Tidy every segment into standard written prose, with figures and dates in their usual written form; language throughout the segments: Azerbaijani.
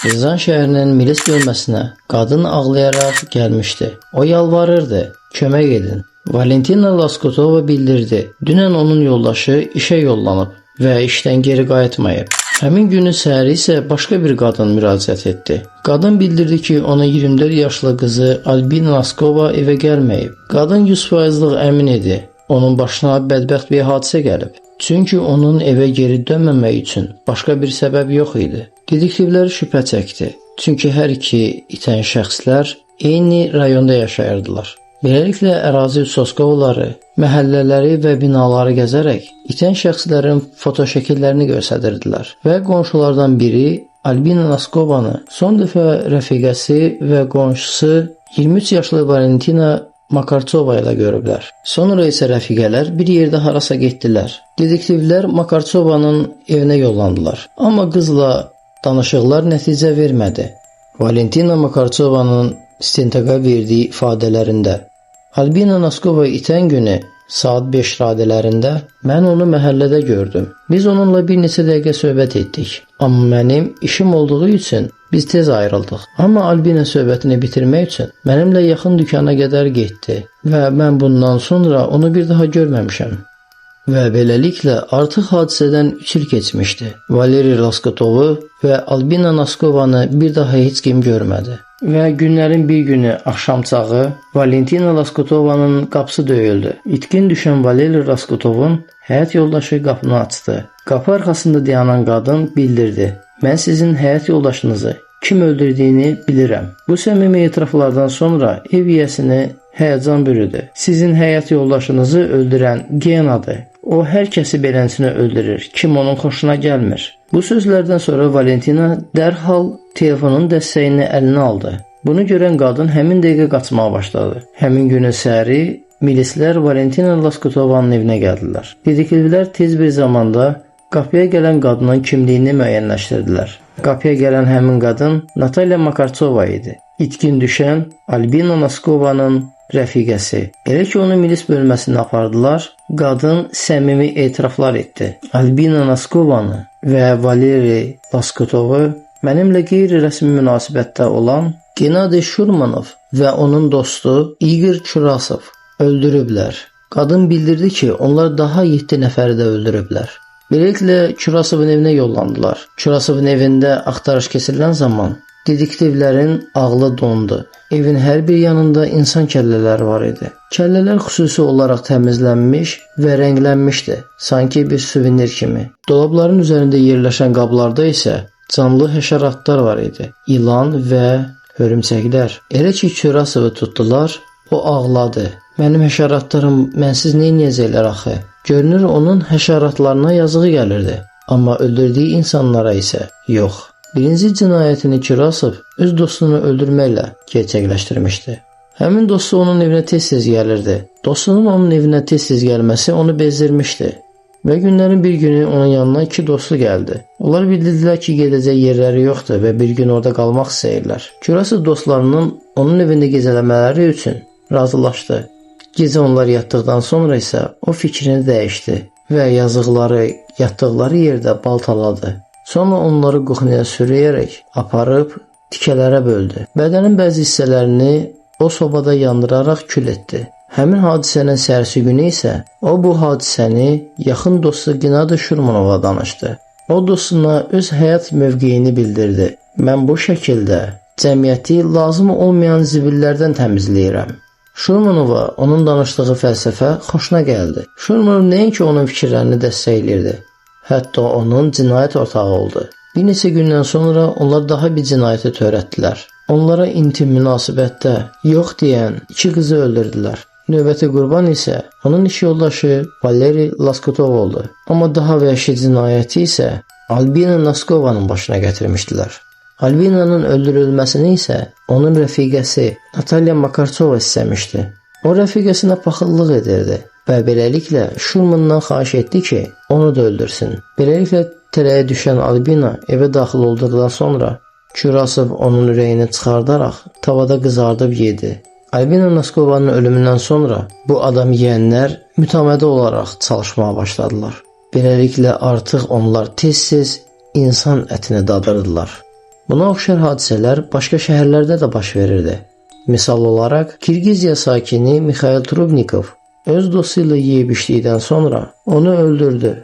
Ryazan şəhərinin milis bölməsinə qadın ağlayaraq gəlmişdi. O yalvarırdı: "Kömək edin." Valentina Loskutova bildirdi. Dünən onun yoldaşı işə yollanıb və işdən geri qayıtmayıb. Həmin günün səhəri isə başqa bir qadın müraciət etdi. Qadın bildirdi ki, ona 24 yaşlı qızı Albina Noskova evə gəlməyib. Qadın 100%lıq əmin idi. Onun başına bədbəxt bir hadisə gəlib. Çünki onun evə geri dönməmək üçün başqa bir səbəb yox idi. Detektivlər şübhə çəkdi. Çünki hər iki itən şəxslər eyni rayonda yaşayırdılar. Beləliklə ərazi uçaskovları, məhəllələri və binaları gəzərək itən şəxslərin fotoşəkillərini göstərirdilər və qonşulardan biri Albina Noskovanı son dəfə rəfiqəsi və qonşusu 23 yaşlı Valentina Makartsova ilə görüblər. Sonra isə rəfiqələr bir yerdə harasa getdilər. Detektivlər Makartsovanın evinə yollandılar. Amma qızla danışıqlar nəticə vermədi. Valentina Makartsovanın istintaqa verdiyi ifadələrində Albina Noskova itən günü saat 5 radələrində mən onu məhəllədə gördüm. Biz onunla bir neçə dəqiqə söhbət etdik. Amma mənim işim olduğu üçün biz tez ayrıldıq. Amma Albina söhbətini bitirmək üçün mənimlə yaxın dükana qədər getdi və mən bundan sonra onu bir daha görməmişəm. Və beləliklə artıq hadisədən 3 il keçmişdi. Valeri Loskutovu və Albina Noskovanı bir daha heç kim görmədi. Və günlərin bir günü axşam çağı Valentina Loskutovanın qapısı döyüldü. İtkin düşən Valeri Loskutovun həyat yoldaşı qapını açdı. Qapı arxasında dayanan qadın bildirdi: "Mən sizin həyat yoldaşınızı kim öldürdüyünü bilirəm." Bu səmimi etiraflardan sonra ev yiyəsini həyəcan bürüdü. "Sizin həyat yoldaşınızı öldürən Genadır. O hər kəsi beləsinə öldürür, kim onun xoşuna gəlmir." Bu sözlərdən sonra Valentina dərhal telefonun dəstəyini əlinə aldı. Bunu görən qadın həmin dəqiqə qaçmağa başladı. Həmin günün səhəri milislər Valentina Loskutovanın evinə gəldilər. Detektivlər tez bir zamanda qapıya gələn qadının kimliyini müəyyənləşdirdilər. Qapıya gələn həmin qadın Natalya Makartsova idi. İtkin düşən Albina Noskovanın rəfiqəsi. Elə ki onu milis bölməsinə apardılar, qadın səmimi etiraflar etdi. Albina Noskovanı və Valeri Loskutovu mənimlə qeyri-rəsmi münasibətdə olan Gennadi Şurmanov və onun dostu Igor Çurasov öldürüblər. Qadın bildirdi ki, onlar daha 7 nəfəri də öldürüblər. Beləliklə Çurasovun evinə yollandılar. Çurasovun evində axtarış keçirilən zaman detektivlərin ağlı dondu. Evin hər bir yanında insan kəllələri var idi. Kəllələr xüsusi olaraq təmizlənmiş və rənglənmişdi, sanki bir suvenir kimi. Dolabların üzərində yerləşən qablarda isə canlı həşəratlar var idi. İlan və hörümçəklər. Elə ki Çurasovu tutdular, o ağladı. "Mənim həşəratlarım mənsiz nə edəcəklər axı?" Görünür onun həşəratlarına yazığı gəlirdi, amma öldürdüyü insanlara isə yox. Birinci cinayətini Çurasov öz dostunu öldürməklə gerçəkləşdirmişdi. Həmin dostu onun evinə tez-tez gəlirdi. Dostunun onun evinə tez-tez gəlməsi onu bezdirmişdi. Və günlərin bir günü onun yanına iki dostu gəldi. Onlar bildirdilər ki, gedəcək yerləri yoxdur və bir gün orada qalmaq istəyirlər. Çurasov dostlarının onun evində gecələmələri üçün razılaşdı. Gecə onlar yatdıqdan sonra isə o fikrini dəyişdi və yazıqları yatdıqları yerdə baltaladı. Sonra onları kuxnyaya sürüyərək aparıb tikələrə böldü. Bədənin bəzi hissələrini o sobada yandıraraq kül etdi. Həmin hadisənin səhərsi günü isə o bu hadisəni yaxın dostu Gennadi Şurmanova danışdı. O dostuna öz həyat mövqeyini bildirdi. "Mən bu şəkildə cəmiyyəti lazım olmayan zibillərdən təmizləyirəm." Şurmanova onun danışdığı fəlsəfə xoşuna gəldi. Şurmanov nəinki onun fikirlərini dəstəkləyirdi, hətta onun cinayət ortağı oldu. Bir neçə gündən sonra onlar daha bir cinayəti törətdilər. Onlara intim münasibətdə yox deyən iki qızı öldürdülər. Növbəti qurban isə onun iş yoldaşı Valeri Loskutov oldu. Amma daha vəhşi cinayəti isə Albina Noskovanın başına gətirmişdilər. Albinanın öldürülməsini isə onun rəfiqəsi Natalya Makartsova istəmişdi. O rəfiqəsinə paxıllıq edirdi və beləliklə Şurmandan xahiş etdi ki, onu da öldürsün. Beləliklə tələyə düşən Albina evə daxil olduqdan sonra Çurasov onun ürəyini çıxardaraq tavada qızardıb yedi. Albina Noskovanın ölümündən sonra bu adam yeyənlər mütəmadi olaraq çalışmağa başladılar. Beləliklə artıq onlar tez-tez insan ətini dadırdılar. Buna oxşar hadisələr başqa şəhərlərdə də baş verirdi. Misal olaraq, Kirgiziya sakini Mixail Trubnikov öz dostu ilə yeyib içdikdən sonra onu öldürdü.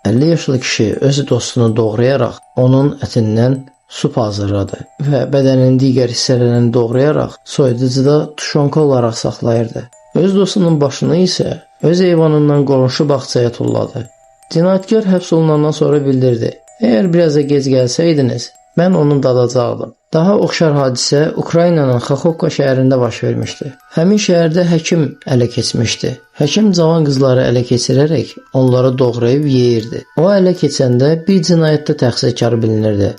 50 yaşlı kişi öz dostunu doğrayaraq onun ətindən sup hazırladı və bədəninin digər hissələrini doğrayaraq soyuducuda tuşonka olaraq saxlayırdı. Öz dostunun başını isə öz eyvanından qonşu bağçaya tulladı. Cinayətkar həbs olunandan sonra bildirdi: "Əgər biraz da gec gəlsəydiniz, mən onu dadacaqdım." Daha oxşar hadisə Ukraynanın Xaxovka şəhərində baş vermişdi. Həmin şəhərdə həkim ələ keçmişdi. Həkim cavan qızları ələ keçirərək onları doğrayıb yeyirdi. O ələ keçəndə bir cinayətdə təqsirkar bilinirdi.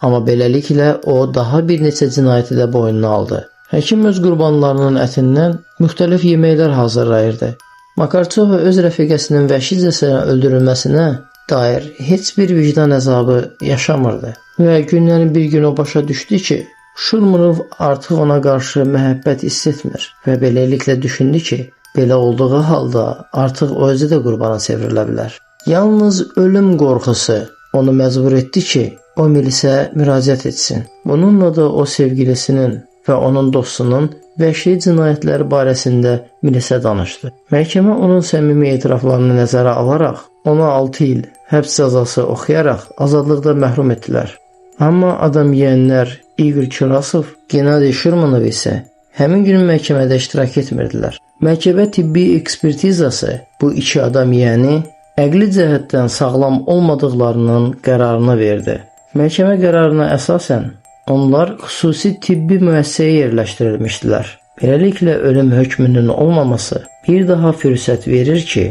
Amma beləliklə o daha bir neçə cinayəti də boynuna aldı. Həkim öz qurbanlarının ətindən müxtəlif yeməklər hazırlayırdı. Makarçova öz rəfiqəsinin vəhşicəsinə öldürülməsinə dair heç bir vicdan əzabı yaşamırdı. Və günlərin bir günü o başa düşdü ki, Şurmanov artıq ona qarşı məhəbbət hiss etmir və beləliklə düşündü ki, belə olduğu halda artıq o özü də qurbana çevrilə bilər. Yalnız ölüm qorxusu onu məcbur etdi ki, o milisə müraciət etsin. Bununla da o sevgilisinin və onun dostunun vəhşi cinayətləri barəsində milisə danışdı. Məhkəmə onun səmimi etiraflarını nəzərə alaraq ona 6 il həbs cəzası oxuyaraq azadlıqdan məhrum etdilər. Amma adam yeyənlər İqor Kirasov, Gennadi Şurmanov isə həmin gün məhkəmədə iştirak etmirdilər. Məhkəmə tibbi ekspertizası bu iki adam yeyəni əqli cəhətdən sağlam olmadıqlarının qərarını verdi. Məhkəmə qərarına əsasən onlar xüsusi tibbi müəssisəyə yerləşdirilmişdilər. Beləliklə ölüm hökmünün olmaması bir daha fürsət verir ki,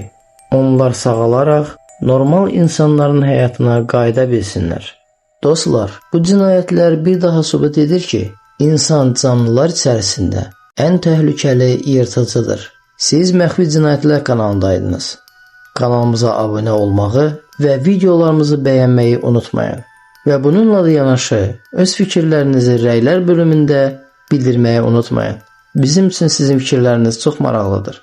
onlar sağalaraq normal insanların həyatına qayıda bilsinlər. Dostlar, bu cinayətlər bir daha sübut edir ki, insan canlılar içərisində ən təhlükəli yırtıcıdır. Siz Məxfi Cinayətlər kanalındaydınız. Kanalımıza abunə olmağı və videolarımızı bəyənməyi unutmayın. Və bununla da yanaşı öz fikirlərinizi rəylər bölümündə bildirməyi unutmayın. Bizim üçün sizin fikirləriniz çox maraqlıdır.